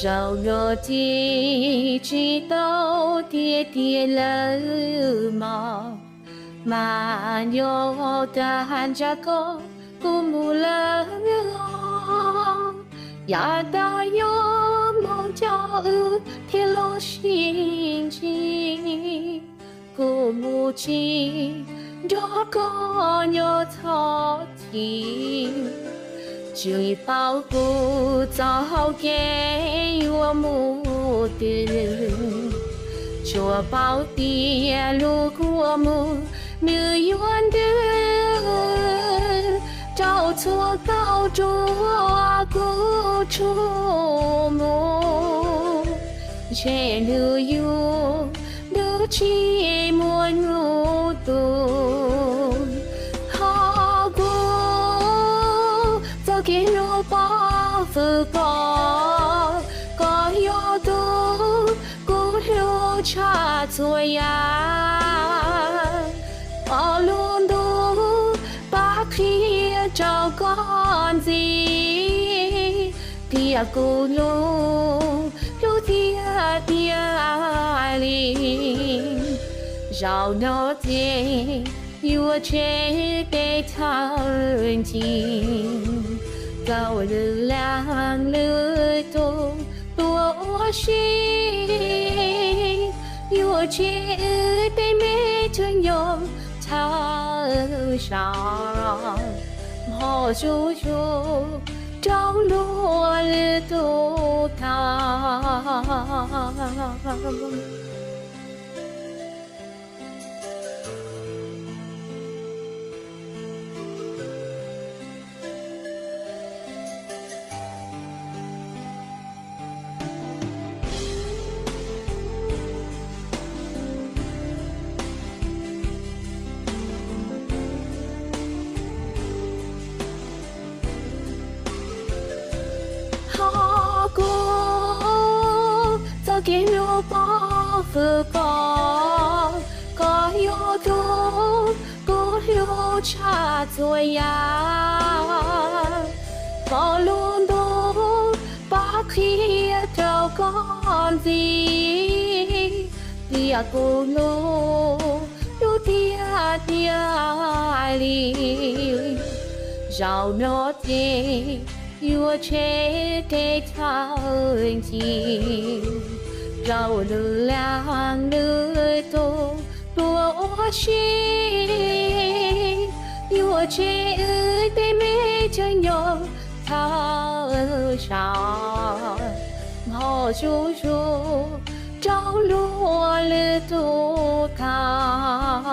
Zaum no ces tsis tau tiav tiav lawm mog, mas nyob tag ntsa koj kuj mus lawm os. Yav tag nyob mus nco wb thiaj los sib ntsib, kuv mus tsis nrog koj nyob txog txij. Tsis paub kuv txoj hau kev yuav mus twg, tsuas paub tias lub kua muag nws yuav ntws rau txhua tau rua kuv tsuj mus. Ntshe nws yuav nws tsis muaj nub tus, ho kuv txoj kev hlub pov hwm koj, koj yog tus kuv hlub tshaj txhua yam. Ua lub ntuj pab qhia rau koj ntxiv, tias kuv hlub, hlub tiag tiag li. Zaum no ces yuav tseg tej thawj ncig, rau lwm leej lwm tus tuaj ua si, yuav tseg wb tej me caij nyoog thawj zaug, ho zuj zus rau luag lwm tus tag. Ho kuv txoj kev hlub pov hwm koj, koj yog tus kuv hlub tshaj txhua yam. Ua lub ntuj pab qhia rau koj ntxiv, tias kuv hlub, hlub tiag tiag li. Zaum no ces yuav tseg tej thawj ncig, rau lwm leej lwm tus tuaj ua si, yuav tseg wb tej me caij nyoog thawj zaug, ho zuj zus rau luag lwm tus tag.